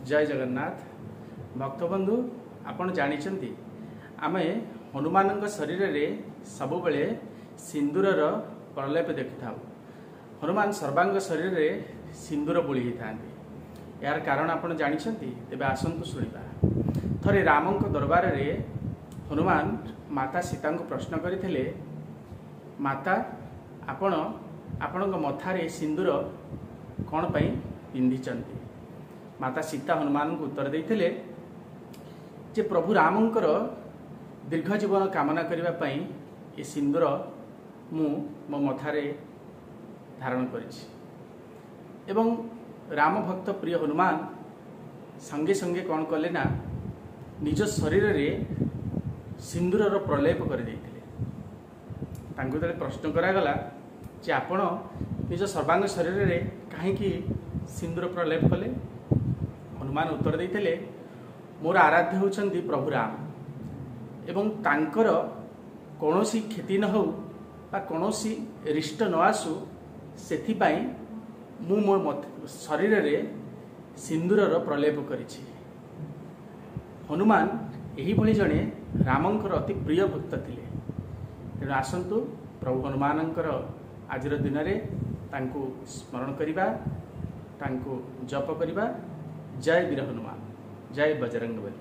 ଜୟ ଜଗନ୍ନାଥ। ଭକ୍ତବନ୍ଧୁ, ଆପଣ ଜାଣିଛନ୍ତି ଆମେ ହନୁମାନଙ୍କ ଶରୀରରେ ସବୁବେଳେ ସିନ୍ଦୁରର ପ୍ରଲେପ ଦେଖିଥାଉ। ହନୁମାନ ସର୍ବାଙ୍ଗ ଶରୀରରେ ସିନ୍ଦୁର ବୋଳି ହେଇଥାନ୍ତି। ଏହାର କାରଣ ଆପଣ ଜାଣିଛନ୍ତି? ତେବେ ଆସନ୍ତୁ ଶୁଣିବା। ଥରେ ରାମଙ୍କ ଦରବାରରେ ହନୁମାନ ମାତା ସୀତାଙ୍କୁ ପ୍ରଶ୍ନ କରିଥିଲେ, ମାତା, ଆପଣ ଆପଣଙ୍କ ମଥାରେ ସିନ୍ଦୁର କ'ଣ ପାଇଁ ପିନ୍ଧିଛନ୍ତି? ମାତା ସୀତା ହନୁମାନଙ୍କୁ ଉତ୍ତର ଦେଇଥିଲେ ଯେ ପ୍ରଭୁ ରାମଙ୍କର ଦୀର୍ଘ ଜୀବନ କାମନା କରିବା ପାଇଁ ଏ ସିନ୍ଦୁର ମୁଁ ମୋ ମଥାରେ ଧାରଣ କରିଛି। ଏବଂ ରାମ ଭକ୍ତ ପ୍ରିୟ ହନୁମାନ ସଙ୍ଗେ ସଙ୍ଗେ କ'ଣ କଲେ ନା, ନିଜ ଶରୀରରେ ସିନ୍ଦୁରର ପ୍ରଲେପ କରିଦେଇଥିଲେ। ତାଙ୍କୁ ଯେତେବେଳେ ପ୍ରଶ୍ନ କରାଗଲା ଯେ ଆପଣ ନିଜ ସର୍ବାଙ୍ଗ ଶରୀରରେ କାହିଁକି ସିନ୍ଦୁର ପ୍ରଲେପ କଲେ, ହନୁମାନ ଉତ୍ତର ଦେଇଥିଲେ, ମୋର ଆରାଧ୍ୟ ହେଉଛନ୍ତି ପ୍ରଭୁ ରାମ ଏବଂ ତାଙ୍କର କୌଣସି କ୍ଷତି ନ ହେଉ ବା କୌଣସି ରିଷ୍ଟ ନ ଆସୁ, ସେଥିପାଇଁ ମୁଁ ମୋ ଶରୀରରେ ସିନ୍ଦୁରର ପ୍ରଲେପ କରିଛି। ହନୁମାନ ଏହିଭଳି ଜଣେ ରାମଙ୍କର ଅତି ପ୍ରିୟ ଭକ୍ତ ଥିଲେ। ତେଣୁ ଆସନ୍ତୁ ପ୍ରଭୁ ହନୁମାନଙ୍କର ଆଜିର ଦିନରେ ତାଙ୍କୁ ସ୍ମରଣ କରିବା, ତାଙ୍କୁ ଜପ କରିବା। ଜୟ ବୀର ହନୁମାନ, ଜୟ ବଜରଙ୍ଗବଲି।